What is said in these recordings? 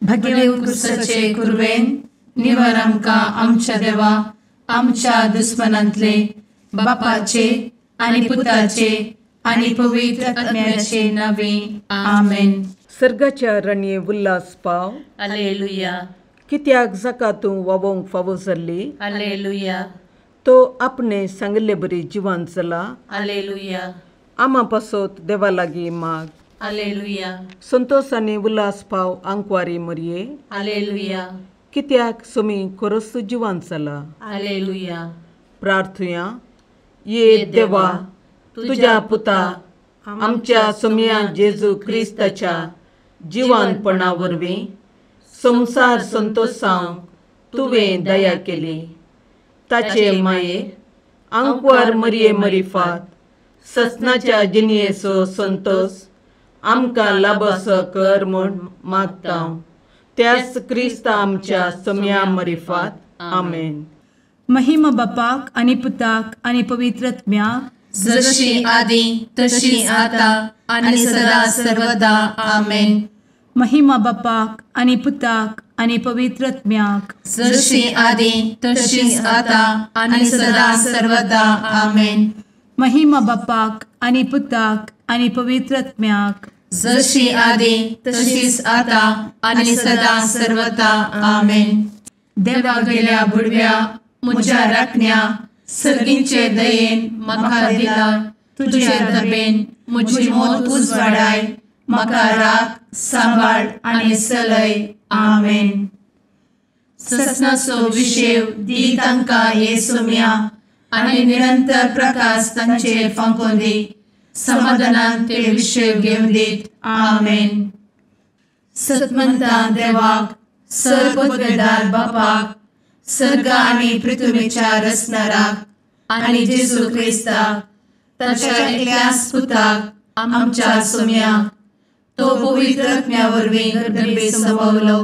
भगेवंत कुरवेन निवर आमकां आमच्या देवा आमच्या दुस्मनांतले बापाचे आनी पुताचे आनी पवित्र आत्म्याचे नावे आमेन. सर्गाच्या रणये उल्हास पाव. हालेलुया. कित्याक जाका तूं वावोंक फावो जाल्ली. हालेलुया. तो आपणे सांगिल्ले बरी जिवान चला. हालेलुया. आमा पासत देवा लागीं माग. हालेलुया. संतोष आनी उल्हास पाव आंकवारी मरये. हालेलुया. कित्याक सुमी खरोच जिवान चला. हालेलुया. प्रार्थुया. ये देवा तुझ्या पुता आमच्या सोमया जेजू क्रिस्ताच्या जिवानपणा वरवीं संवसार संतोषांक तुवें दया केली. ताचे माये आंकवार मरये मरिफात ससनाच्या जिणयेचो संतोष आमकां लाभसो कर म्हूण मागता त्याच क्रिस्ता आमच्या सोमया मरिफात. आमेन. महिमा बापाक आनी पुताक आनी पवित्र आत्म्याक, जशी आदी तशी आता आनी सदा सर्वदा. आमेन. महिमा बापाक आनी पुताक आनी पवित्र आत्म्याक, जशी आदी तशी आता आनी सदा सर्वदा. आमेन. महिमा बापाक आनी पुताक आनी पवित्र आत्म्याक, जशी आदी तशीच आता आनी सदा सर्वदा. आमेन. देवा गेल्या बुडव्या म्हज्या राखण्या सर्गींचे दयेन म्हाका दिला तुजे दबेन म्हजी मोत उजवाडाय म्हाका राख सांबाळ आनी सलय. आमेन. ससनाचो विशेव दी तांकां हे सोम्या आनी निरंतर प्रकाश तांचेर फांकोवन दी. समाधानान ते विशेव घेवन दीत. आमेन. सतमंता देवाक सर्वपदवेदार बापाक सर्ग आनी पृथ्वीच्या रचणाराक आनी जेजू क्रिस्ताक ताच्या एकल्याच पुताक आमच्या सोम्याक तो पवित्र आत्म्या वरवीं गर्भे संभवलो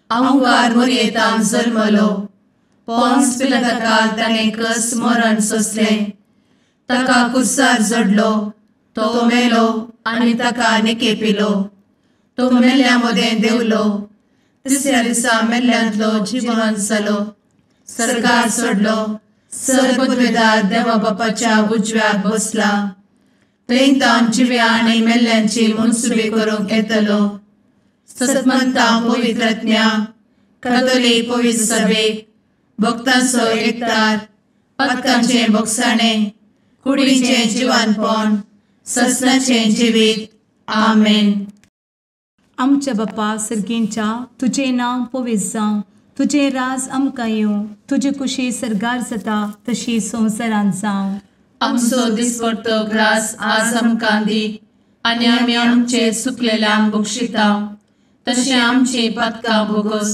आंकार मोरयेतान जल्मलो पोन्स पिलाताकाल ताणें कस मरण सोंसलें ताका कुर्सार जडलो तो मेलो आनी ताका निकेपिलो तो मेल्ल्या मदें देवलो तिसऱ्या दिसा मेल्ल्यांतलो जिवन जालो सर्गार सोडलो सर्वपदवेदार देवा बापाच्या उजव्याक बसला थंय तावन जिव्या आनी मेल्ल्यांची मनसुबी करूंक येतलो. सतमंता पवित्र आत्म्या कातोलीक पवित्र सभेक भक्तांचो एकतार पातकांचें भोगसाणें कुडीचें जिवानपण ससनाचें जिवीत. आमेन. आमच्या बापा सर्गींच्या तुजें नांव पवित्र जावं, तुजें राज आमकां येवं, तुजी कुशी सर्गार जाता तशी संवसारांत जावं. आमचो दिसपडतो ग्रास आज आमकां दी आनी आमी आमचे सुकलेल्यांक बक्षिता तशें आमची पातकां भोगोस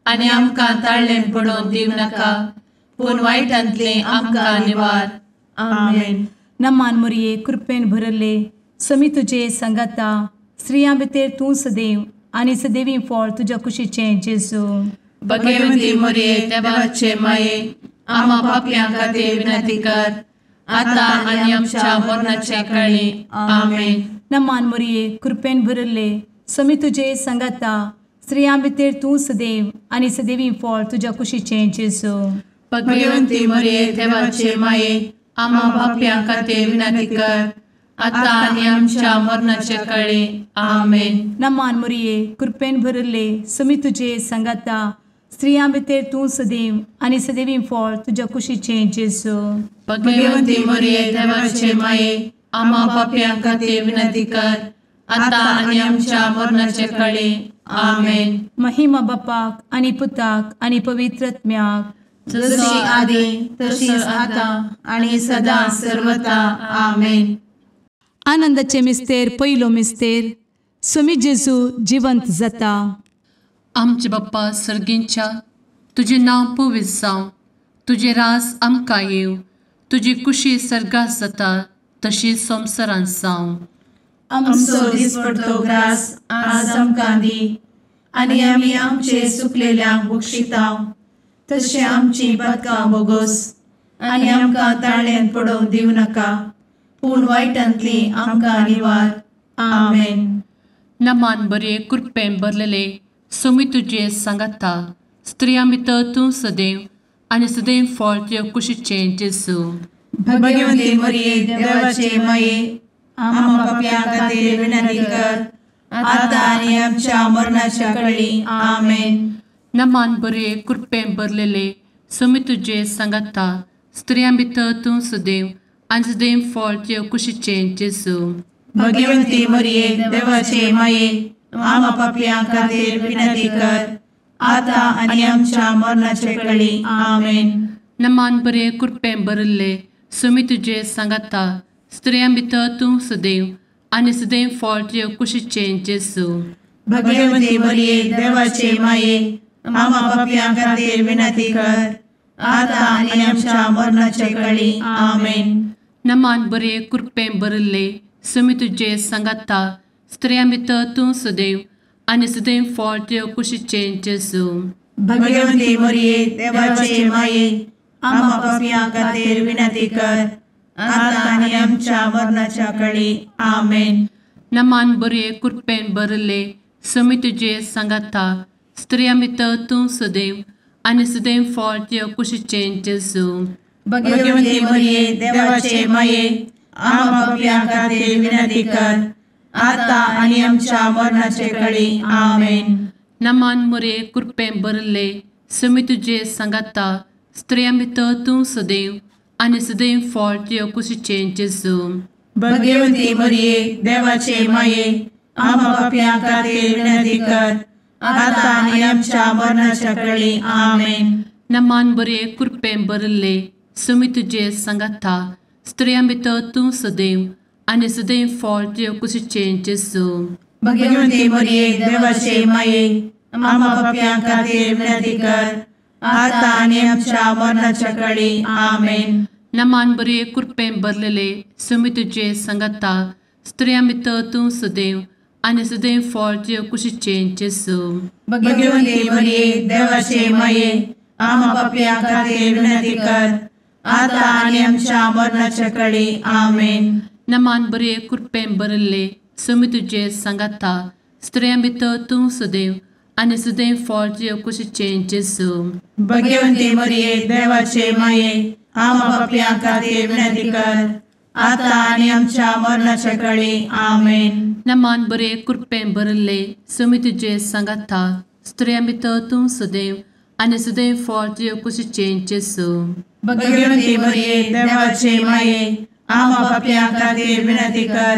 आनी आमकां ताळ्ळें पडोवन दिवं नाका पूण वायटांतलें आमकां निवार. आमेन. नमान मोरये कृपेन भरले समी तुजे सांगाता स्त्रियां भितर तूं सदैव आनी सदैवी फळ तुज्या कुशीचें जेजू. भगवंती मोरये देवाचे माये आमा पापयां खातीर विनंती कर आता आनी आमच्या मरणाच्या काळी. आमेन. नमान मोरये कृपेन भरले समी तुजे सांगाता स्त्रियां भितर तूं सदैव आनी सदैवी फळ तुज्या कुशीचें जेजू. भगवंती मोरये देवाचे माये आमा पापयां खातीर विनंती कर आता आनी आमच्या मरणाच्या काळी. आमेन. नमान मोरये कृपेन भरले समी तुजे सांगाता स्त्रियां भितर तूं सदैव आनी सदैवी फळ तुज्या कुशीचें जेजू. भगवंती मोरये देवाचे माये आमा पापयां खातीर विनंती कर आता आनी आमच्या मरणाच्या काळी. आमेन. महिमा बापाक आनी पुताक आनी पवित्र आत्म्याक, जशी आदी तशीच आता आनी सदा सर्वता. आमेन. आनंदाचे मिस्तेर पयलो मिस्तेर स्वामी जेजू जिवंत जाता. आमचे बाप्पा सर्गींच्या तुजें नांव पवित्र जावं, तुजें राज आमकां येवं, तुजी कुशी सर्गात जाता तशी संवसारांत जावं. आमचो दिसपडतो ग्रास आज आमकां दी आनी आमी आमचे सुकलेल्यांक बक्षिता तशें आमची पातकां बोगोस आनी आमकां ताळ्यांत पडोवंक दिवं नाका, पूण वायटांतली आमकां निवार. आमेन. नमान बरे कृपेन भरलेले सोमी तुजे सांगाता, स्त्रियां भितर तूं सदैव आनी सदैव फळ तुजे कुशीचें जेजू. भगवती मरिये देवाचे माये, आम्हा पाप्यां खातीर विनंती कर आतां आनी आमच्या मरणाच्या कळी. आमेन. नमान बरे कृपेन भरलेले सोमी तुजे सांगाता, स्त्रियां भितर तूं सदैव आनी सदैव फळ तुजे कुशीचें जेजू. भगवती मरिये देवाचे माये, आम्हा पाप्यां खातीर विनंती कर आतां आनी आमच्या मरणाच्या कळी. आमेन. नमान बरे कृपेन भरिल्ले सोमी तुजे सांगाता, स्त्रियां भितर तूं सदैव आनी सदैव फळ तुजे कुशीचें जेजू. भगवती मरिये देवाचे माये, आम्हा पाप्यां खातीर विनंती कर आतां आनी आमच्या मरणाच्या कळी. आमेन. नमान बरे कृपेन भरिल्ले सोमी तुजे सांगाता, स्त्रियां भितर तूं सदैव आनी सदैव फळ तुजे कुशीचें जेजू. भगवती मरिये देवाचे माये, आम्हा पाप्यां खातीर विनंती कर आतां आनी आमच्या मरणाच्या कळी. आमेन. नमान बरे कृपेन भरिल्ले सोमी तुजे सांगाता, स्त्रियां भितर तूं सदैव आनी सदैव फळ तुजे कुशीचें जेजू. भगवती मरिये देवाचे माये, आम्हा पाप्यां खातीर विनंती कर आतां आनी आमच्या मरणाचे कळी. आमेन. नमान मरिये कृपेन भरिल्ले सोमी तुजे सांगाता, स्त्रियां भितर तूं सदैव आनी सदैव फळ तुजे कुशीचें जेजू. भगवती मरिये देवाचे माये, आम्हा पाप्यां खातीर विनंती कर आतां आनी आमच्या मरणाच्या कळी. आमेन. नमान बरे कृपेन भरिल्ले सोमी तुजे सांगाता, स्त्रियां भितर तूं सदैव आनी सदैव फळ तुजे कुशीचें जेजू. भगवती मरिये देवाचे माये, आम्हा पाप्यां खातीर विनंती कर आतां आनी आमच्या मरणाच्या कळी. आमेन. नमान बरे कृपेन भरलेले सोमी तुजे सांगाता, स्त्रियां भितर तूं सदैव आनी सदैव फळ तुजे कुशीचें जेजू. भगवती मरिये देवाचे माये, आम्हा पाप्यां खातीर विनंती कर आतां आनी आमच्या मरणाच्या कळी. आमेन. नमान बरे कृपेन भरिल्ले सोमी तुजे सांगाता, स्त्रियां भितर तूं सदैव आनी सदैव फळ तुजे कुशीचें जेजू. भगवती मरिये देवाचे माये, आम्हा पाप्यां खातीर विनंती कर आतां आनी आमच्या मरणाच्या कळी. आमेन. नमान बरे कृपेन भरिल्ले सोमी तुजे सांगाता, स्त्रियां भितर तूं सदैव आनी सदैव फळ तुजे कुशीचें जेजू. भगवती मरिये देवाचे माये, आम्हा पाप्यां खातीर विनंती कर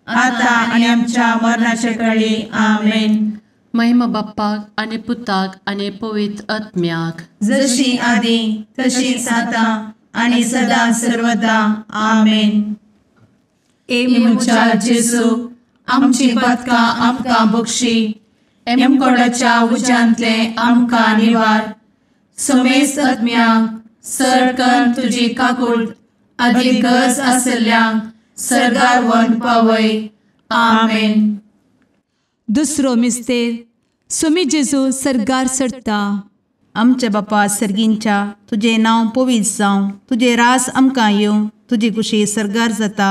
आतां आनी आमच्या मरणाच्या कळी. आमेन. महिमा बाप्पाक आनी पुताक आनी पवित्र आत्म्याक, जशी आदी तशीच आतां आनी सदा सर्वदा. आमेन. ए म्हज्या जेजू, आमची पातकां आमकां बक्षी, एमकोडाच्या उज्यांतले आमकां निवार, समेस्त आत्म्यांक सरकन तुजी काकूट आदी गरज आशिल्ल्यांक सर्गार व्हरून पावय. आमेन. दुसरो मिस्तेर सोमी जेजू सर्गार चडटा. आमच्या बापा सर्गींच्या, तुजें नांव पवित्र जावं, तुजें राज आमकां येवं, तुजी कुशी सर्गार जाता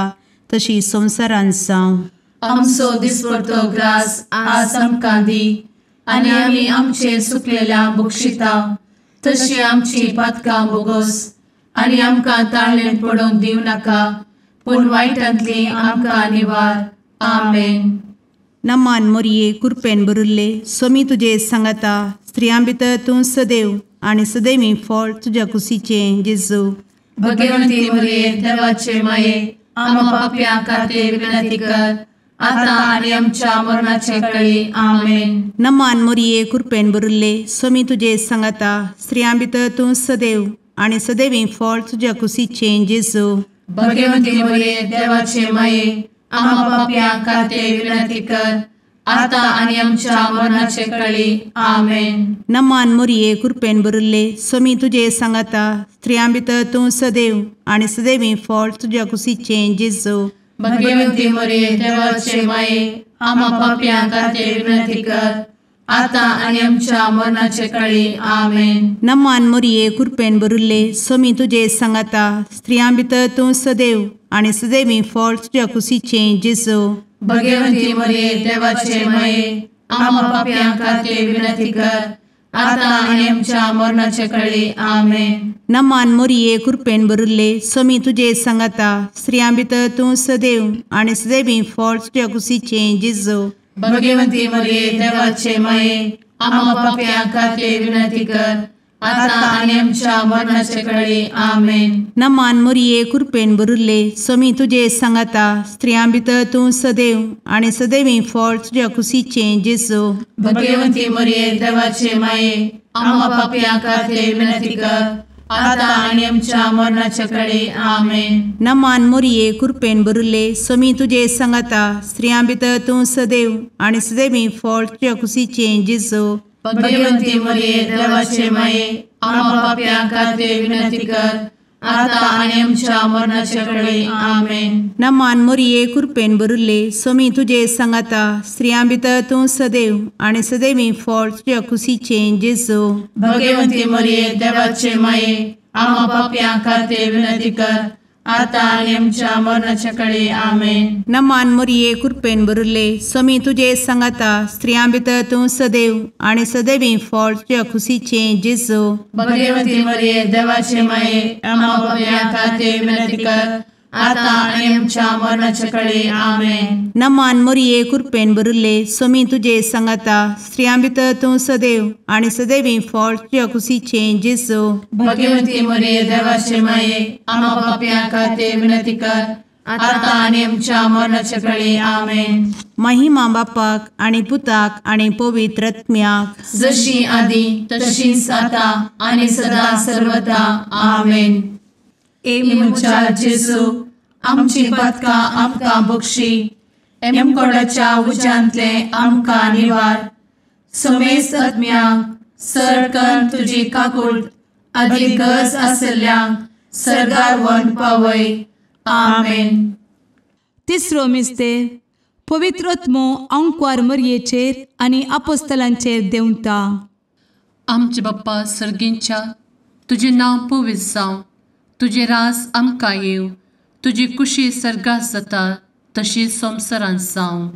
तशी संवसारांत जावं. आमचो दिसपडतो ग्रास आज आमकां दी आनी आमी आमचे सुकलेल्या बक्षिता तशी आमची पातकां बोगोस आनी आमकां ताळ्ळेंत पडोवंक दिवं नाका, पूण वायटांतली आमकां निवार. आमेन. नमान मोरये कृपेन भरिल्ले सोमी तुजे सांगाता, स्त्रियां भितर तूं सदैव आनी सदैवी फळ तुज्या कुशीचें जेजू. भगवंती मोरये देवाचे माये, आम्हा पाप्यां खातीर विनंती कर आतां आनी आमच्या मरणाचे कळी. आमेन. नमान मोरये कृपेन भरिल्ले सोमी तुजे सांगाता, स्त्रियां भितर तूं सदैव आनी सदैवी फळ तुज्या कुशीचें जेजू. भगवंती मोरये देवाचे माये, आम्हा पाप्यां खातीर विनंती कर आतां आनी आमच्या मरणाचे कळी. आमेन. नमान मोरये कृपेन भरिल्ले स्वामी तुजे सांगाता, स्त्रियां भितर तूं सदैव आनी सदैवी फळ तुज्या कुशीचें जेजू. भगवंती मोरये देवाचे माये, आमा पापयां खातीर विनंती कर, आतां आनी आमच्या मरणाचे कळी. आमेन. नमान मोरये कृपेन भरिल्ले स्वामी तुजे सांगाता, स्त्रियां भितर तूं सदैव आनी सदैवी फळ तुज्या कुशीचें जेजू. भगवंती मोरये देवाचे माये, आमा पापयां खातीर विनंती कर, आतां आनी आमच्या मरणाचे कळी. आमेन. नमान मोरये कृपेन भरिल्ले स्वामी तुजे सांगाता, स्त्रियां भितर तूं सदैव आनी सदैवी फळ तुज्या कुशीचें जेजू. भगवंती मोरये देवाचे माये, आमा पापयां खातीर विनंती कर, आतां आनी आमच्या मरणाचे कळी. आमेन. नमान मोरये कृपेन भरिल्ले स्वामी तुजे सांगाता, स्त्रियां भितर तूं सदैव आनी सदैवी फळ तुज्या कुशीचें जेजू. भगवंती मोरये देवाचे माये, आमा पापयां खातीर विनंती कर, आतां आनी आमच्या मरणाचे कळी. आमेन. नमान मोरये कृपेन भरिल्ले स्वामी तुजे सांगाता, स्त्रियां भितर तूं सदैव आनी सदैवी फळ तुज्या कुशीचें जेजू. भगवंती मोरये देवाचे माये, आमा पापयां खातीर विनंती कर, आतां आनी आमच्या मरणाचे कळी. आमेन. नमान मोरये कृपेन भरिल्ले स्वामी तुजे सांगाता, स्त्रियां भितर तूं सदैव आनी सदैवी फळ तुज्या कुशीचें जेजू. भगवंती मोरये देवाचे माये, आमा पापयां खातीर विनंती कर, आतां आनी आमच्या मरणाचे कळी. आमेन. नमान मोरये कृपेन भरिल्ले स्वामी तुजे सांगाता, स्त्रियां भितर तूं सदैव आनी सदैवी फळ तुज्या कुशीचें जेजू. भगवंती मोरये देवाचे माये, आमा पापयां खातीर विनंती कर, आतां आनी आमच्या मरणाचे कळी. आमेन. नमान मोरये कृपेन भरिल्ले स्वामी तुजे सांगाता, स्त्रियां भितर तूं सदैव आनी सदैवी फळ तुज्या कुशीचें जेजू. भगवंती मोरये देवाचे माये, आमा पापयां खातीर विनंती कर, आतां आनी आमच्या मरणाचे कळी. आमेन. महिमा बापाक आनी पुताक आनी पवित्र आत्म्याक, जशी आदी तशीच आतां आनी सदा सर्वदा. आमेन. ए म्हज्या जेजू, आमची पातकां आमकां बक्षी, एमकोडाच्या उज्यांतले आमकां निवार, समेस्त आत्म्यांक सरकन तुजी काकूट आदी गरज आसल्ल्यांक सर्गार व्हरून पावय. आमेन. तिसरो मिस्तेर पवित्र आत्मो आंकवार मरयेचेर आनी आपोस्तलांचेर देंवता. आमचे बाप्पा सर्गींच्या, तुजें नांव पवित्र जावं, तुजें राज आमकां येवं, तुजी कुशी सर्गात जाता तशी संवसारांत जावं.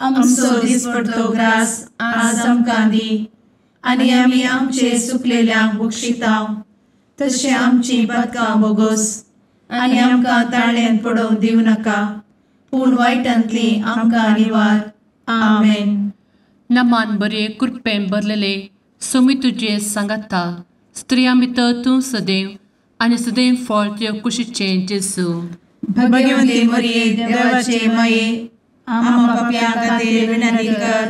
आमचो दिसपडतो ग्रास आज आमकां दी, आनी आमी आमचे सुकलेल्यांक बक्षितांव, तशें आमची पातकां बोगोस, आनी आमकां ताळ्यांत पडोवंक दिवं नाका, पूण वायटांतली आमकां निवार. आमेन. नमान बरे कृपेन भरलेले स्वामी तुजे सांगाता, स्त्रियां भितर तूं सदैव आनी सदैव फळ तुज्या कुशीचें जेजू. भगवंती मोरये देवाचे माये, आमा पापयां खातीर विनंती कर,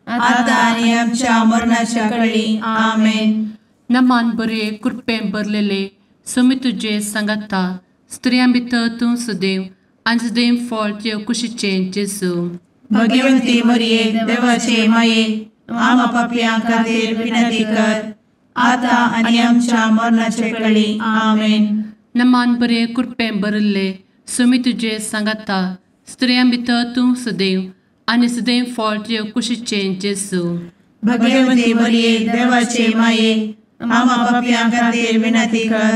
आतां आनी आमच्या मरणाच्या कळी. आमेन. नमान बरे कृपेन भरलेले स्वामी तुजे सांगाता, स्त्रियां भितर तूं सदैव आनी सदैव फळ तुज्या कुशीचें जेजू. भगवंती मोरये देवाचे माये, आमा पापयां खातीर विनंती कर, आतां आनी आमच्या मरणाचे कळी. आमेन. नमान बरे कृपेन भरिल्ले स्वामी तुजे सांगाता, स्त्रियां भितर तूं सदैव आनी सदैव फळ तुज्या कुशीचें जेजू. भगवंती मोरये देवाचे माये, आमा पापयां खातीर विनंती कर,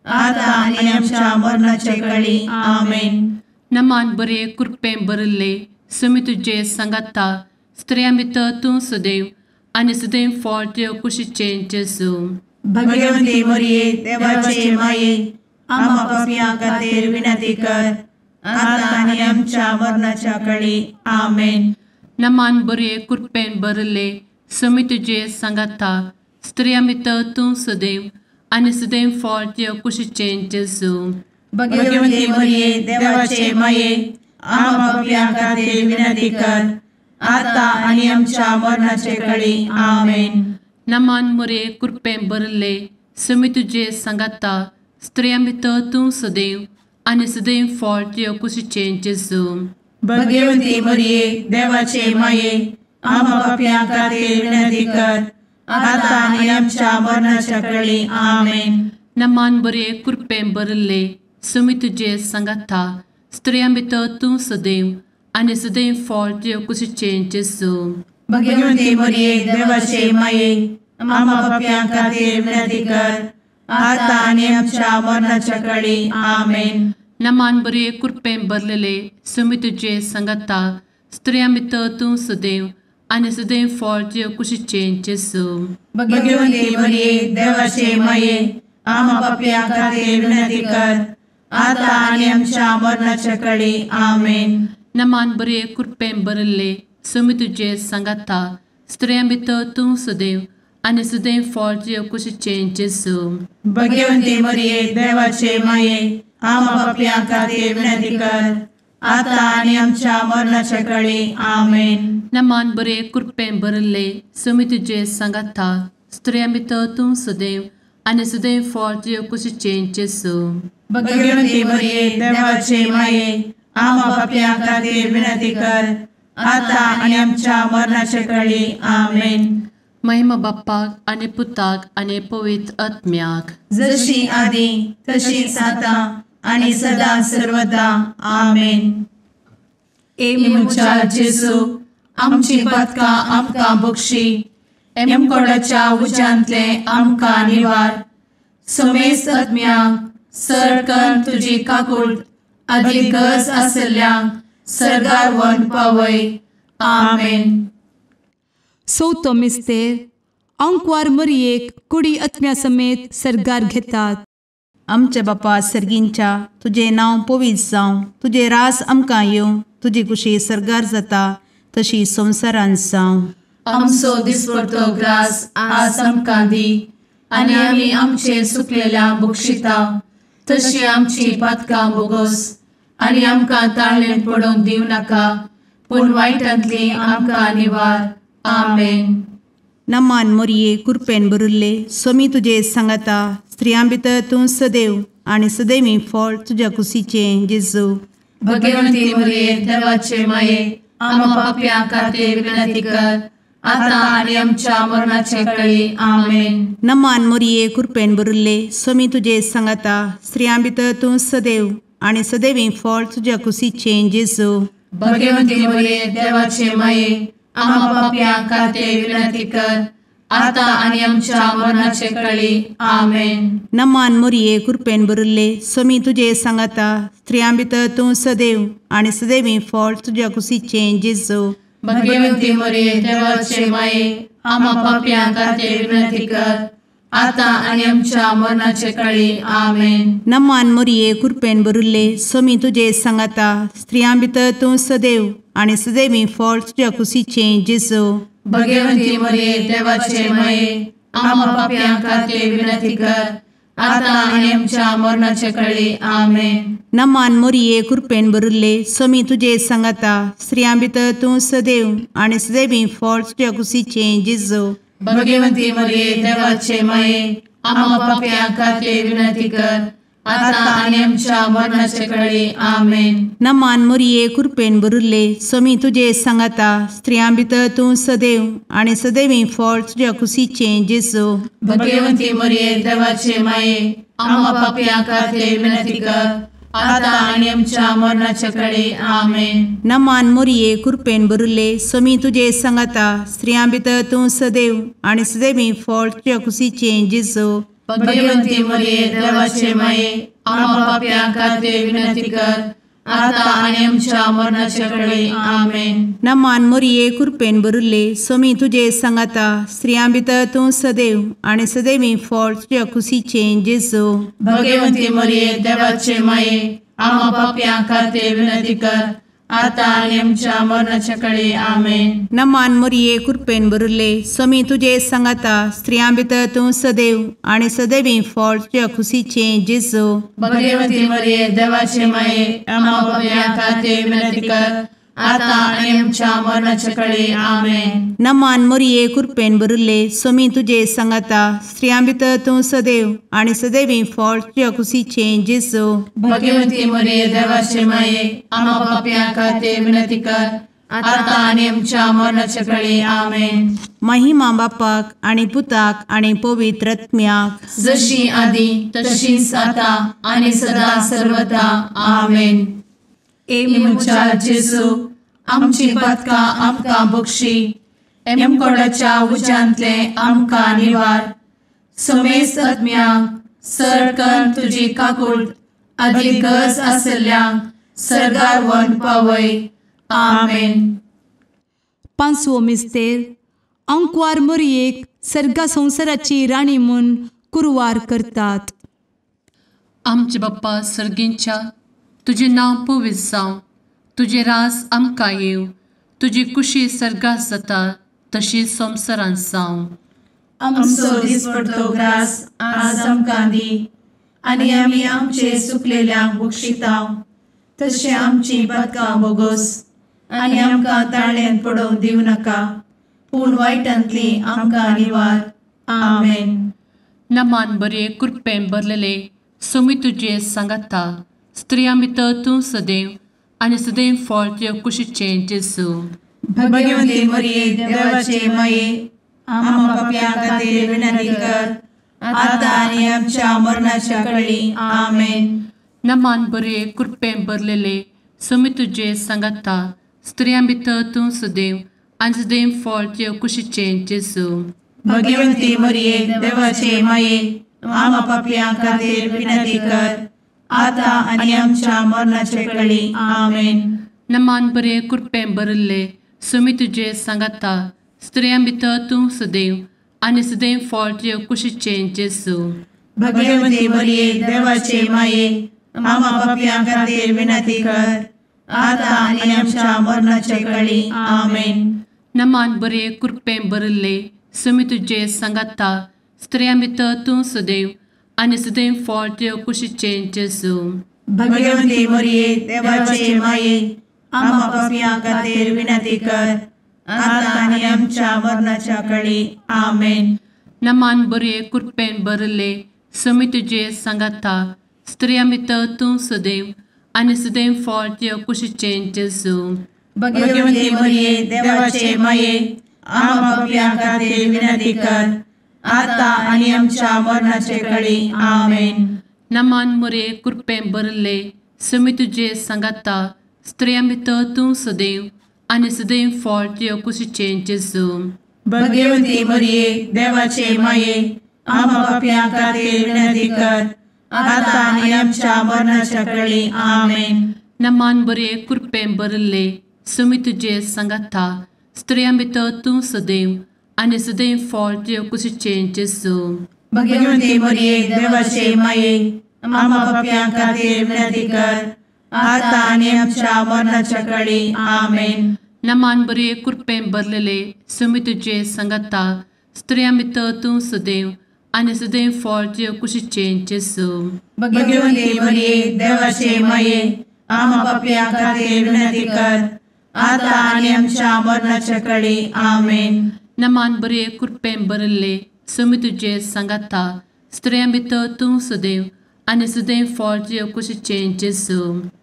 आतां आनी आमच्या मरणाचे कळी. आमेन. नमान बरे कृपेन भरिल्ले स्वामी तुजे सांगाता, स्त्रियां भितर तूं सदैव आनी सदैव फळ तुज्या कुशीचें जेजू. भगवंती मोरये देवाचे माये, आमा पापयां खातीर विनंती कर, आतां आनी आमच्या मरणाच्या कळी. आमेन. नमान बरे कृपेन भरिल्ले स्वामी तुजे सांगाता, स्त्रियां भितर तूं सदैव आनी सदैव फळ तुज्या कुशीचें जेजू. भगवंती मोरये देवाचे माये, आमा पापयां खातीर विनंती कर, आतां आनी आमच्या मरणाचे कळी. आमेन. नमान मोरये कृपेन भरिल्ले स्वामी तुजे सांगाता, स्त्रियां भितर तूं सदैव आनी सदैव फळ तुज्या कुशीचें जेजू. भगवती मरिये देवाचे माये आम्हा पाप्यां खातीर विनंती कर आतां आनी आमच्या मरणाच्या वेळी. आमेन. नमान बरे कृपेन भरिल्ले सुमी तुजे सांगाता स्त्रियां भितर तूं सदैव आनी सदैव फळ तुजे कुशीचें जेजू. भगवती मरिये देवाचे माये आम्हा पाप्यां खातीर विनंती कर आतां आनी आमच्या मरणाच्या वेळी. आमेन. नमान बरे कृपेन भरलेले सुमी तुजे सांगाता स्त्रियां भितर तूं सदैव आनी सदैव फळ तुजे कुशीचें जेजू. भगवती मरिये देवाचे माये आम्हा पाप्यां खातीर विनंती कर आतां आनी आमच्या मरणाच्या वेळी. आमेन. नमान बरे कृपेन भरिल्ले सुमी तुजे सांगाता स्त्रियां भितर तूं सदैव आनी सदैव फळ तुजे कुशीचें जेजू. भगवती मरिये देवाचे माये आम्हा पाप्यां खातीर विनंती कर आतां आनी आमच्या मरणाच्या वेळी. आमेन. नमान बरे कृपेन भरिल्ले सुमी तुजे सांगाता स्त्रियां भितर तूं सदैव आनी सदैव फळ तुजे कुशीचें जेजू. भगवती मरिये देवाचे माये आम्हा पाप्यां खातीर विनंती कर आतां आनी आमच्या मरणाच्या वेळी. आमेन. महिमा बाप्पाक आनी पुताक आनी पवित्र आत्म्याक जशी आदी तशीच आतां आनी सदा सर्वदा. आमेन. ए म्हज्या जेजू आमची पातकां आमकां बक्षी एमकोडाच्या उज्यांतले आमकां निवार. समेस्त आत्म्यांक सरकन तुजी काकूट आदी गरज आसल्ल्यांक सर्गार व्हरून पावय. आमेन. चवथो मिस्तेर आंकवार मरियेक कुडी आत्म्या समेत सर्गार घेतात. आमच्या बापा सर्गींच्या तुजें नांव पवित्र जावं, तुजें राज आमकां येवं, तुजी कुशी सर्गार जाता तशी संवसारांत जावं. आमचो दिसपडतो ग्रास आज आमकां दी आनी आमी आमचे सुकलेल्या बक्षिता तशी आमची पातकां बोगोस आनी आमकां ताळेन पडोवंक दिवं नाका पूण वायटांतली आमकां निवार. आमेन. नमान मोरये कृपेन भरिल्ले सोमी तुजे सांगाता स्त्रियां भितर तूं सदैव आनी सदैवी फळ तुज्या कुशीचें जेजू. भगवती मोरये देवाचे माये आम्हा पाप्यां खातीर विनंती कर आतां आनी आमच्या मरणाच्या वेळी. आमेन. नमान मोरये कृपेन भरिल्ले सोमी तुजे सांगाता स्त्रियां भितर तूं सदैव आनी सदैवी फळ तुज्या कुशीचें जेजू. भगवती मोरये देवाचे माये आम्हा पाप्यां खातीर विनंती कर आतां आनी आमच्या मरणाच्या वेळी. आमेन. नमान मोरये कृपेन भरिल्ले सोमी तुजे सांगाता स्त्रियां भितर तूं सदैव आनी सदैवी फळ तुज्या कुशीचें जेजू. भगवती मोरये देवाचे माये आम्हा पाप्यां खातीर विनंती कर आतां आनी आमच्या मरणाच्या वेळी. आमेन. नमान मोरये कृपेन भरिल्ले सोमी तुजे सांगाता स्त्रियां भितर तूं सदैव आनी सदैवी फळ तुज्या कुशीचें जेजू. भगवती मोरये देवाचे माये आम्हा पाप्यां खातीर विनंती कर आतां आनी आमच्या मरणाच्या वेळी. आमेन. नमान मोरये कृपेन भरिल्ले सोमी तुजे सांगाता स्त्रियां भितर तूं सदैव आनी सदैवी फळ तुज्या कुशीचें जेजू. भगवती मोरये देवाचे माये आम्हा पाप्यां खातीर विनंती कर आतां आनी आमच्या मरणाच्या वेळी. आमेन. नमान मोरये कृपेन भरिल्ले सोमी तुजे सांगाता स्त्रियां भितर तूं सदैव आनी सदैवी फळ तुज्या कुशीचें जेजू. भगवती मोरये देवाचे माये आम्हा पाप्यां खातीर विनंती कर आतां आनी आमच्या मरणाच्या वेळी. आमेन. नमान मोरये कृपेन भरिल्ले सोमी तुजे सांगाता स्त्रियां भितर तूं सदैव आनी सदैवी फळ तुज्या कुशीचें जेजू. भगवती मोरये देवाचे माये आम्हा पाप्यां खातीर विनंती कर आतां आनी आमच्या मरणाच्या वेळी. आमेन. नमान मोरये कृपेन भरिल्ले सोमी तुजे सांगाता स्त्रियां भितर तूं सदैव आनी सदैवी फळ तुज्या कुशीचें जेजू. भगवती मोरये देवाचे माये आम्हा पाप्यां खातीर विनंती कर आतां आनी आमच्या मरणाच्या वेळी. आमेन. नमान मोरये कृपेन भरिल्ले सोमी तुजे सांगाता स्त्रियां भितर तूं सदैव आनी सदैवी फळ तुज्या कुशीचें जेजू. भगवती मोरये देवाचे माये आम्हा पाप्यां खातीर विनंती कर आतां आनी आमच्या मरणाच्या कडेन. आमेन. नमान मोरये कृपेन भरिल्ले, स्वामी तुजे सांगाता, स्त्रियां भितर तूं सदैव आनी सदैवी फळ तुज्या कुशीचें जेजू. भगवती मोरये देवाचे माये, आमा पापयां खातीर विनंती कर, आतां आनी आमच्या मरणाच्या कडेन. आमेन. महिमा बापाक आनी पुताक आनी पवित्र आत्म्याक, जशी आदी तशीच आतां आनी सदां सर्वदा. आमेन. ए म्हज्या जेजू, आमची पातकां आमकां बक्षी, एमकोडाच्या उज्यांतले आमकां निवार, समेस्त आत्म्यांक सरकन तुजी काकूट आदी गरज आसल्ल्यांक सर्गार व्हरून पावय. आमेन. पांचवो मिस्तेर. आंकवार मोरयेक सर्गा संवसाराची राणी म्हूण कुरवार करतात. आमचे बाप्पा सर्गींच्या, तुजें नांव पवित्र जावं, तुजें राज आमकां येवं, तुजी कुशी सर्गात जाता तशी संवसारांत जावं. आमचो दिसपडतो ग्रास आज आमकां दी, आनी आमी आमचे सुकलेल्यांक बक्षितांव, तशें आमची पातकां बोगोस, आनी आमकां ताळ्यांत पडोवंक दिवं नाका, पूण वायटांतली आमकां निवार. आमेन. नमान बरे कृपेन भरलेले, स्वामी तुजे सांगाता, स्त्रियां भितर तूं सदैव आनी सदैव फळ तुज्या कुशीचें जेजू. भगवती मोरये देवाचे माये, आमा पापयां खातीर विनंती कर, आतां आनी आमच्या मरणाच्या कडेन. आमेन. नमान बरे कृपेन भरलेले, स्वामी तुजे सांगाता, स्त्रियां भितर तूं सदैव आनी सदैव फळ तुज्या कुशीचें जेजू. भगवती मोरये देवाचे माये, आमा पापयां खातीर विनंती कर, आतां आनी आमच्या मरणाच्या कडेन. आमेन. नमान बरे कृपेन भरिल्ले, स्वामी तुजे सांगाता, स्त्रियां भितर तूं सदैव आनी सदैव फळ तुज्या कुशीचें जेजू. भगवती मोरये देवाचे माये, आमा पापयां खातीर विनंती कर, आतां आनी आमच्या मरणाच्या कडेन. आमेन. नमान बरे कृपेन भरिल्ले, स्वामी तुजे सांगाता, स्त्रियां भितर तूं सदैव आनी सदैव फळ तुज्या कुशीचें जेजू. भगवती मोरये देवाचे माये, आमा पापयां खातीर विनंती कर, आतां आनी आमच्या मरणाच्या कडेन. आमेन. नमान बरे कृपेन भरिल्ले, स्वामी तुजे सांगाता, स्त्रियां भितर तूं सदैव आनी सदैव फळ तुज्या कुशीचें जेजू. भगवती मोरये देवाचे माये, आमा पापयां खातीर विनंती कर, आतां आनी आमच्या मरणाचे कडेन. आमेन. नमान मोरये कृपेन भरिल्ले, स्वामी तुजे सांगाता, स्त्रियां भितर तूं सदैव आनी सदैव फळ तुज्या कुशीचें जेजू. भगवती मोरये देवाचे माये, आमा पापयां खातीर विनंती कर, आतां आनी आमच्या मरणाच्या कडेन. आमेन. नमान बरे कृपेन भरिल्ले, स्वामी तुजे सांगाता, स्त्रियां भितर तूं सदैव आनी सदैव फळ तुज्या कुशीचें जेजू. भगवती मोरये देवाचे माये, आमा पापयां खातीर विनंती कर, आतां आनी आमच्या मरणाच्या कडेन. आमेन. नमान बरे कृपेन भरलेले, स्वामी तुजे सांगाता, स्त्रियां भितर तूं सदैव आनी सदैव फळ तुज्या कुशीचें जेजू. भगवती मोरये देवाचे माये, आमा पापयां खातीर विनंती कर, आतां आनी आमच्या मरणाच्या कडेन. आमेन. नमान बरे कृपेन भरिल्ले, स्वामी तुजे सांगाता, स्त्रियां भितर तूं सदैव आनी सदैव फळ तुज्या कुशीचें जेजू.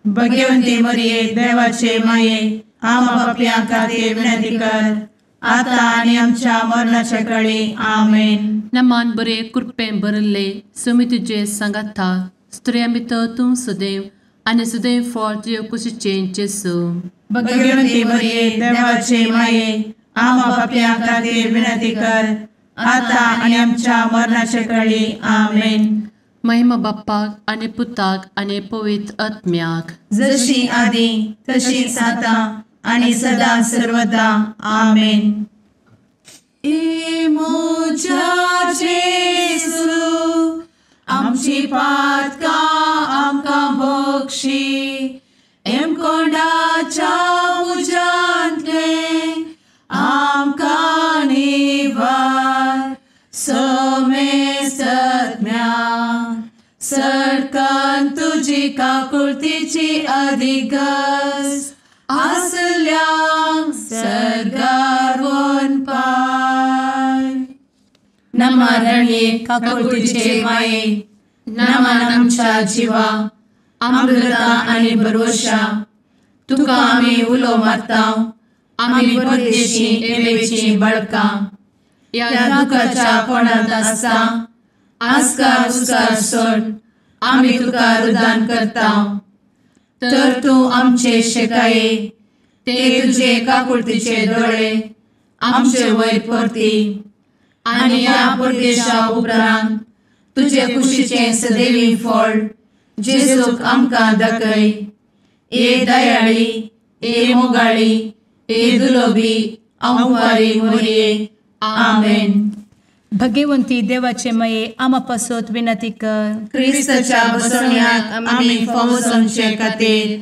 भगवती मोरये देवाचे माये, आमा पापयां खातीर विनंती कर, आतां आनी आमच्या मरणाच्या कडेन. आमेन. नमान बरे कृपेन भरिल्ले, स्वामी तुजे सांगाता, स्त्रियां भितर तूं सदैव आनी सदैव फळ तुज्या कुशीचें जेजू. भगवती मोरये देवाचे माये, आमा पापयां खातीर विनंती कर, आतां आनी आमच्या मरणाच्या कडेन. आमेन. महिमा बाप्पाक आनी पुताक आनी पवित्र आत्म्याक, जशी आदी तशीच आतां आनी सदां सर्वदा. आमेन. ए म्हज्या जेजू, आमची पातकां आमकां बक्षी, एमकोंडाच्या उज्यांतले आमकां निवार, समेस्त आत्म्या सरकान तुजी काकुळतीची अधिगस. आसल्यांक सर्गार वनपाय. नमा रणये काकुळतीचे माये, नमन आमच्या जिवा, अमृता आनी भरवशा, तुका आमी उलो मारता, आमी परदेशी एवेची बाळकां, ह्या दुखाच्या कोणांत आसता आस्कार उस्कार सोड आमी तुका रुदान करता. तर तूं आमचे शेकाये ते तुजे काकुळतीचे दोळे आमचे वयर परती आनी ह्या परदेशा उपरांत तुजे कुशीचें सदैवी फळ जेजूक आमकां दाखय. ए दयाळी, ए मोगाळी, ए दुलोबी अंवारी मोरये. आमेन. भगवंती देवाचे मये आमा पासत विनंती कर. क्रिस्ताच्या बसवण्याक आमी फावो जावचे खातीर.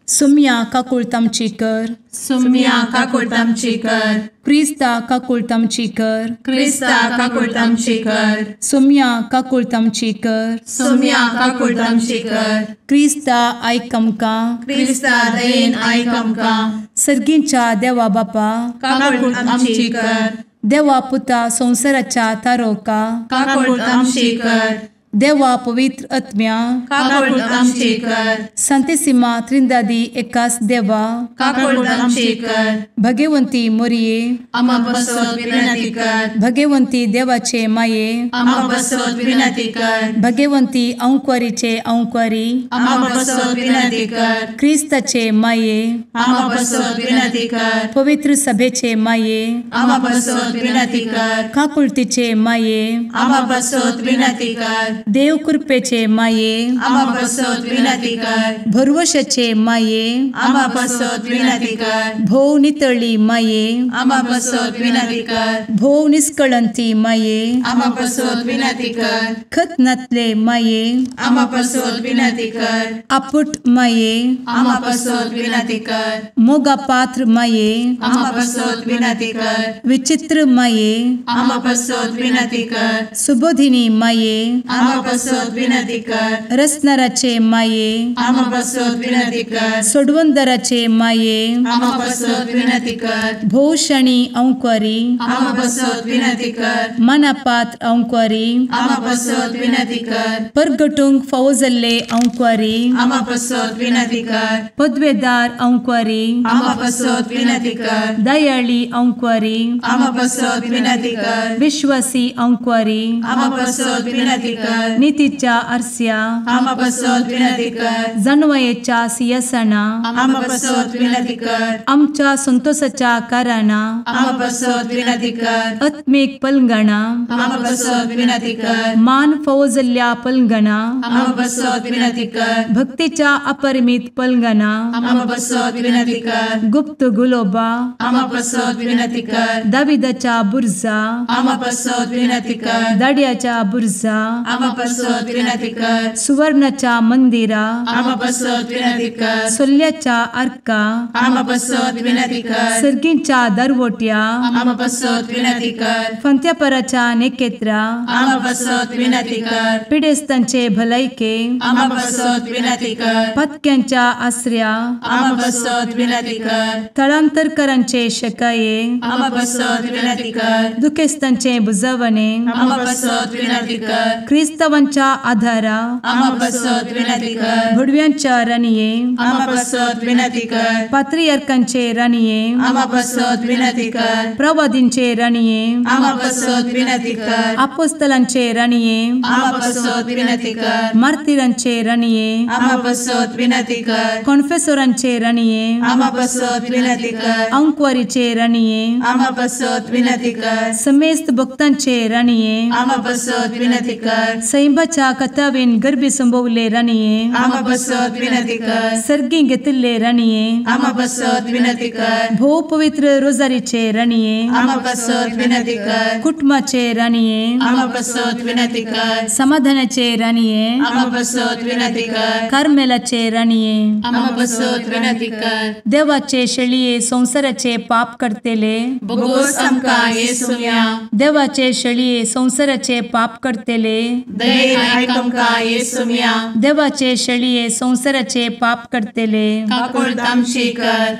सुम्या काकुळट आमची कर. सुम्या काकुळट आमची कर. क्रिस्ता काकुळट आमची कर. क्रिस्ता काकुळट आमची कर. सुम्या काकुळट आमची कर. सुम्या काकुळट आमची कर. क्रिस्ता आयक आमकां. क्रिस्ता दयेन आयक आमकां. सर्गींच्या देवा बापा काकुळट आमची कर. देवा पुता संवसाराच्या तारोका काकुळट आमची कर. देवा पवित्र आत्म्या काकुळट आमची कर. संतेसिमा त्रिंदादी एकास देवा काकुळट आमची कर. भगवंती मोरये आमा पासत विनंती कर. भगवंती देवाचे माये आमा पासत विनंती कर. भगवंती अंकुरीचे अंकुरी आमा पासत विनंती कर. क्रिस्ताचे माये आमा पासत विनंती कर. पवित्र सभेचे माये आमा पासत विनंती कर. काकुळतीचे माये आमा पासत विनंती कर. देव कृपेचे माये आमा पासत विनंती कर. भरवशाचे माये आमा पासत विनंती कर. भोव नितळी माये आमा पासत विनंती कर. भोव निष्कळंती माये आमा पासत विनंती कर. खत नातले माये आमा पासत विनंती कर. आपुट माये आमा पासत विनंती कर. मोगा पात्र माये आमा पासत विनंती कर. विचित्र माये आमा पासत विनंती कर. सुबोधिनी माये आमा पासत विनंती कर. रसनाराचे माये आमा पासत विनंती कर. सोडवंदराचे माये आमा पासत विनंती कर. भोवशणी अंकुरी आमा पासत विनंती कर. मनापात्र अंकुरी आमा पासत विनंती कर. परगटूंक फावो जाल्ले अंकुरी आमा पासत विनंती कर. पदवेदार अंकुरी आमा पासत विनंती कर. दयाळी अंकुरी आमा पासत विनंती कर. विश्वासी अंकुरी आमा पासत विनंती कर. नितीच्या आरस्या आमा पासत विनंती कर. जानवयेच्या सिंहासना आमा पासत विनंती कर. आमच्या संतोषाच्या कारणा आमा पासत विनंती कर. आत्मीक पलंगणा आमा पासत विनंती कर. मान फावो जाल्ल्या पलंगणा आमा पासत विनंती कर. भक्तीच्या अपरिमित पलंगणा आमा पासत विनंती कर. गुप्त गुलोबा आमा पासत विनंती कर. दाविदाच्या बुर्जा आमा पासत विनंती कर. दाड्याच्या बुर्जा आमा पासत विनंती कर. सुवर्णाच्या मंदिरा आमा पासत विनंती कर. सोल्ल्याच्या आर्का आमा पासत विनंती कर. सर्गींच्या दरवट्या आमा पासत विनंती कर. फंत्यापराच्या नेकेत्रा आमा पासत विनंती कर. पिडेस्तांचे भलायके आमा पासत विनंती कर. पत्क्यांच्या आसऱ्या आमा पासत विनंती कर. थळांतरकरांचे शकाये आमा पासत विनंती कर. दुखेस्तांचे बुजवणे आमा पासत विनंती कर. क्रिस्तावांच्या आधारा आमा पासत विनंती कर. भुडव्यांच्या राणये आमा पासत विनंती कर. पात्रियार्कांचे राणये आमा पासत विनंती कर. प्रवादींचे राणये आमा पासत विनंती कर. आपोस्तलांचे राणये आमा पासत विनंती कर. मार्तिरांचे राणये आमा पासत विनंती कर. कॉन्फेसोरांचे राणये आमा पासत विनंती कर. अंकुवारीचे राणये आमा पासत विनंती कर. समेस्त भक्तांचे राणये आमा पासत विनंती कर. सैंबाच्या कथावेन गर्भी संभवले राणये आमा पासत विनंती कर. सर्गी घेतिल्ले राणये आमा पासत विनंती कर. भोव पवित्र रोजारीचे राणये आमा पासत विनंती कर. कुटुंबाचे राणये आमा पासत विनंती कर. समाधानाचे राणये आमा पासत विनंती कर. कार्मेलाचे राणये आमा पासत विनंती कर. देवाचे शेळये संवसाराचे पाप करतेले बोगोस आमकां येसुम्या देवाचे शेळये संवसाराचे पाप करतेले दयेन आयक आमकां येसुम्या। देवाचे शेळये संवसाराचे पाप करतले काकुळट आमची कर।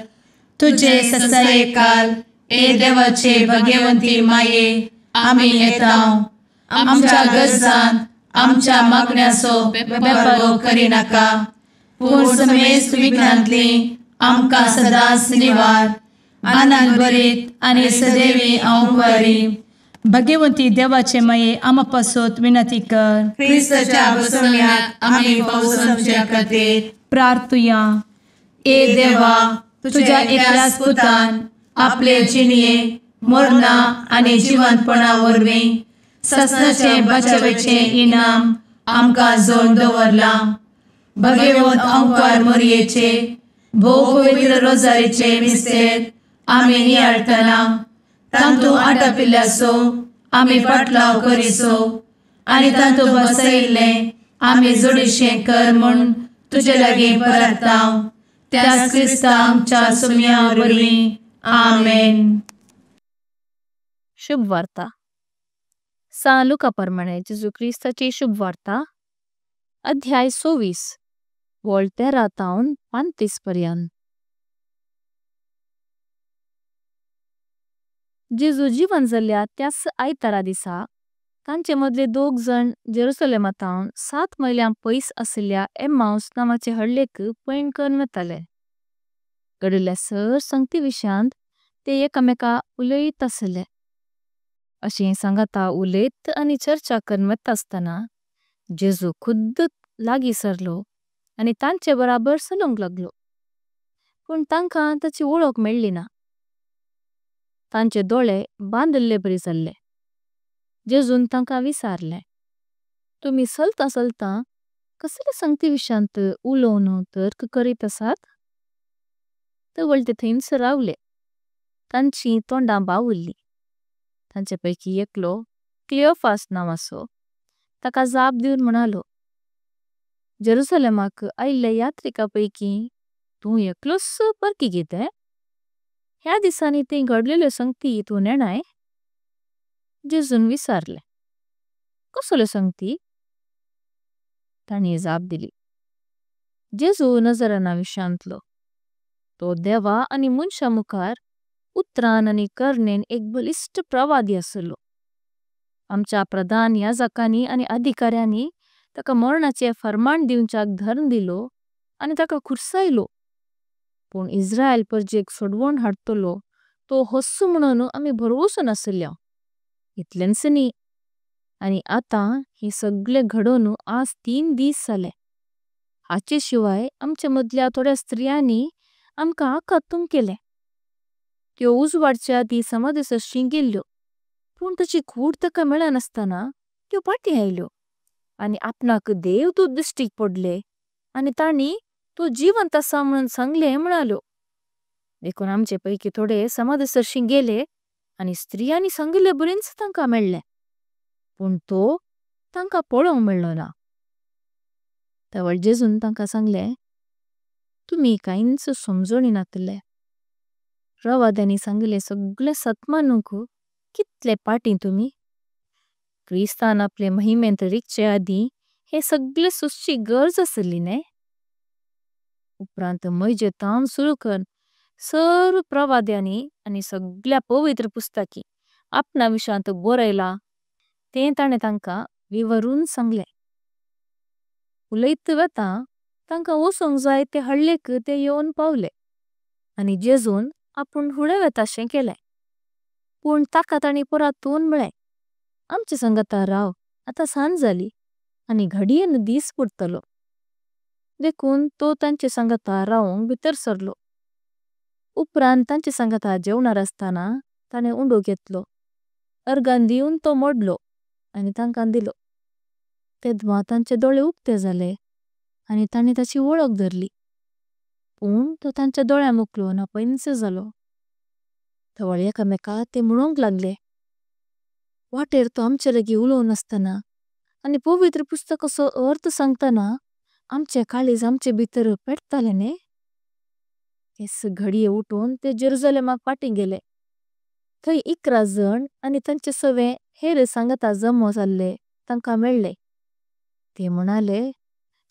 तुजे ससायेकाल ए देवाचे भगवंती माये आमी येता आमच्या गरजान आमच्या मागण्याचो बेपर्वो करिनाका पूण समेस्त विघ्नांतली आमकां सदांच निवार। आनंद भरीत आनी सदैवी अंकुरी भगवंती देवाचे माये आमा पासत विनंती कर। क्रिस्ताच्या बसवण्यात आमी पावसाच्या खातीर प्रार्थुया। ए देवा तुझ्या एकल्याच पुतान आपले जिणये मरणा आनी जिवंतपणा वरवीं ससनाचे बचावेचे इनाम आमकां जोड दवरलां। भगवंत अंकार मोरयेचे भोव पवित्र रोजारीचे मिस्तेर आमी नियाळटना तांतू आटापिल्ल्याचो आमी पाटलाव करिसो आनी तांतू बसयिल्लें आमी जोडीशें कर म्हूण तुजे लागीं परता त्याच क्रिस्ता आमच्या सुम्या वरवीं आमेन। शुभ वार्ता सान लुका प्रमाणे जेजू क्रिस्ताची शुभ वार्ता अध्याय 24 वळ 13 तावन 35 पर्यंत। जेजू जीवन जाल्या त्यास आयतारा दिसा तांचे मदले दोग जण जेरुसलेमा तावन 7 मैल्यां पयस आशिल्ल्या एम्माउस नामाचे हडलेक पयण करून वताले। घडिल्ल्या सर संगती विशयांत ते एकामेका उलयत आशिल्ले। अशें सांगता उलयत आनी चर्चा करून वता आसतना जेजू खुद लागी सरलो आनी तांचे बराबर चलोंक लागलो। पण तांकां ताची ओळख मेळ्ळी ना। तांचे दोळे बांदिल्ले बरी जाल्ले। जेजून तांकां विसारले, तुमी चलता चलता कसले संगती विशयांत उलोवन तर्क करीत आसात? ते वळते थंयच रावले। तांची तोंडां बावुल्ली। तांचे पैकी एकलो क्लियोफास नांवाचो ताका जाप दिवन म्हणालो, जेरुसलेमाक आयिल्ल्या यात्रिका पैकी तूं एकलोच परकी कितें? ह्या दिसांनी थंय घडलेल्यो संगती तूं नेणाय? जेजून विसारले, कसल्यो संगती? तांणी जाप दिली, जेजू नजराना विशांतलो। तो देवा आनी मनशा मुखार उत्रान आनी करणें एक बलिष्ठ प्रवादी आसलो। आमच्या प्रधान याजकांनी आनी अधिकाऱ्यांनी ताका मरणाचे फर्मान दिवच्याक धरण दिलो आनी ताका खुर्सायलो। पण इस्रायल परजेक सोडवण हाडतलो तो होस्सु म्हणून आमी भरवसोन आसल्यो। इतलेंच न्ही, आनी आतां हे सगळे घडोवन आज 3 दिस जाले। हाचे शिवाय आमच्या मदल्या थोड्या स्त्रियांनी आमकां आकातूंक केले। त्यो उजवाडच्या आदी समाधीसरशीं गेल्ल्यो, पण ताची कूड ताका मेळनासतना त्यो पाटी आयल्यो आनी आपणाक देवदूत दिश्टीक पडले आनी तांणी तो जिवंत आसा म्हणून सांगलें म्हणाल्यो। देखून आमचे पैकी थोडे समाधीसरशीं गेले आनी स्त्रियांनी सांगिल्ले बरींच तांकां मेळ्ळे, पण तो तांकां पळोवंक मेळ्ळो ना। तवळ जेजून तांकां सांगलें, तुमी कांयच समजणी नातले। प्रवाद्यांनी सांगिल्लें सगळें सत मानूंक कितले पाटीं तुमी? क्रिस्तान आपले महिमेंत रिगचे आदीं हें सगळें सोंसची गरज आसली न्हय? उपरांत म्हजे तावन सुरू करून सर्व प्रवाद्यांनी आनी सगळ्या पवित्र पुस्तकी आपणा विशांत बरयलां तें ताणें तांकां विवरून सांगलें। उलयत वता तांकां वचोंक जाय ते हडलेक ते येवन पावले आनी जेजून आपूण फुडें वताशें केलें। पण ताका तांणी परतून म्हळें, आमचे संगता राव, आतां सांज जाली आनी घडयेन दिस पडतलो। देखून तो तांचे संगता रावंक भितर सरलो। उपरांत तांचे संगता जेवणार आसतना ताणें उंडो घेतलो, अर्गां दिवन तो मोडलो आनी तांकां दिलो। तेदवा तांचे दोळे उक्ते जाले आनी तांणी ताची ओळख धरली, पण तो तांच्या दोळ्यां मुखलो नापयंच जालो। तवळ एकामेका ते म्हणोंक लागले, वाटेर तो आमचे लागीं उलोवन आसतना आनी पवित्र पुस्तकाचो अर्थ सांगतना आमचे काळीज आमचे भितर पेटतले न्हय? तेस घडये उठून ते जेरुसलेमाक पाटीं गेले। थंय 11 जण आनी तांचे सवे हेर सांगता जमो जाल्ले तांकां मेळ्ळे। ते म्हणाले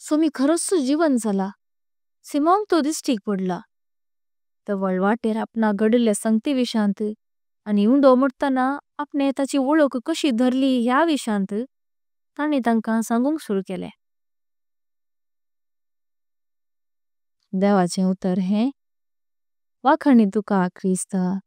स्वामी खरोच जीवन झाला सिमोंक तो दिश्टीक पडला। तो वळवाटेर आपणा घडिल्ले संगती विशांत आनी उंडो मोडताना आपणे ताची वळोक कशी धरली ह्या विशांत ताणी तांका सांगुंक सुरू केले। देवाचें उत्तर हें वाखाणी तुका क्रिस्ता।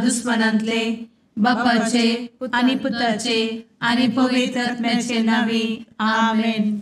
दुश्मनांतले बापाचे आनी पुताचे आनी पवित्र आत्म्याचे नांवी आमेन।